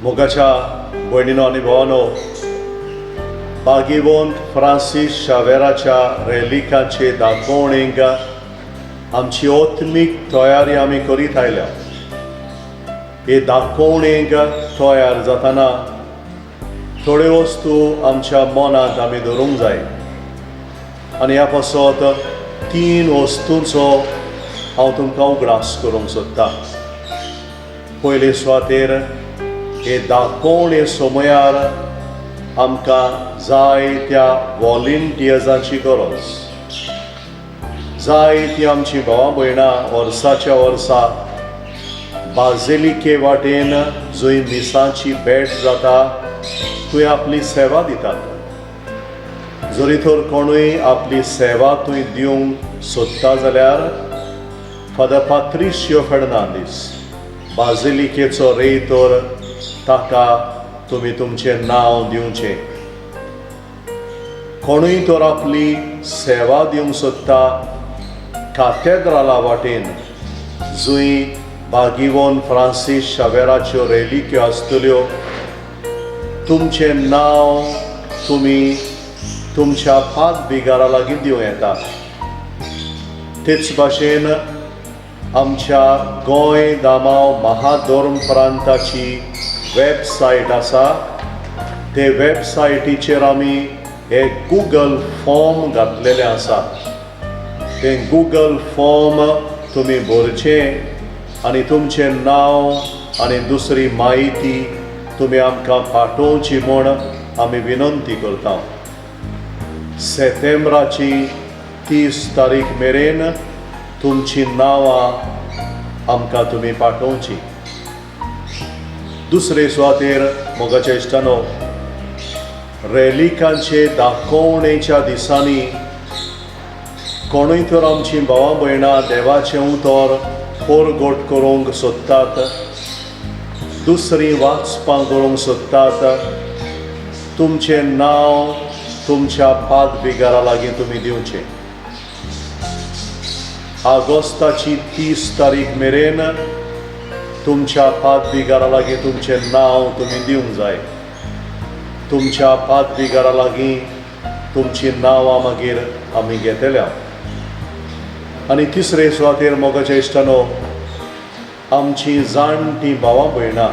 मोगाच्या भयणीनो आनी भावानो, भागीवंत फ्रांसीस शावेराच्या रेलिकाचे दाखोवणेक आमची आत्मीक तयारी आमी करीत आयल्या. हे दाखोवणेक तयार जातना थोड्यो वस्तू आमच्या मनांत आमी धरूंक जाय आनी ह्या पासत तीन वस्तूंचो हांव तुमकां उगडास करूंक सोदतां. पयले सुवातेर, हे दाखोवणे समयार आमकां जाय त्या वॉलंटियर्सांची गरज. जाय ती आमची भावा भयणां वर्साच्या वर्सा बाजेलिके वाटेन जंय मिसांची भेट जाता थंय आपली सेवा दितात. जरी तर कोणूय आपली सेवा थंय दिवंक सोदता जाल्यार फादर पात्रिशियो फेर्नांदीस, बाजिलिकेचो रेयतोर, ताका तुमी तुमचें नांव दिवचें. कोणूय तर आपली सेवा दिवंक सोदता, कातेद्राला वाटेन जंय भागीवन फ्रांसीस शावेराच्यो रेलिक्यो आसतल्यो, तुमचें नांव तुमी तुमच्या पाद बिगारा लागीं दिवं येता. तेच भाशेन आमच्या गोंय दामांव महाधर्म प्रांताची वेबसायट आसा. ते वेबसायटीचेर आमी हे गुगल फॉर्म घातलेले आसा. तें गुगल फॉर्म तुमी भरचें आनी तुमचें नांव आनी दुसरी म्हायती तुमी आमकां पाठोवची म्हूण आमी विनंती करता. सेप्टेंबराची 30 तारीख मेरेन तुमची नांवां आमकां तुमी पाठोवची. दुसरे सुवातेर, मोगाच्या इश्टानो, रेलिकांचे दाखोवणेच्या दिसांनी कोणूय तर आमची भावां भयणां देवाचें उतर परगट करूंक सोदतात, दुसरी वाचपां करूंक सोदतात, तुमचें नांव तुमच्या पाद बिगारा लागीं तुमी दिवचें. ऑगस्टाची 30 तारीख मेरेन तुमच्या पाद बिगारा लागीं तुमचें नांव तुमी दिवंक जाय. तुमच्या पाद बिगारा लागीं तुमची नांवां मागीर आमी घेतल्या. आनी तिसरे सुवातेर, मोगाच्या इश्टानो, आमची जाणटी भावां भयणां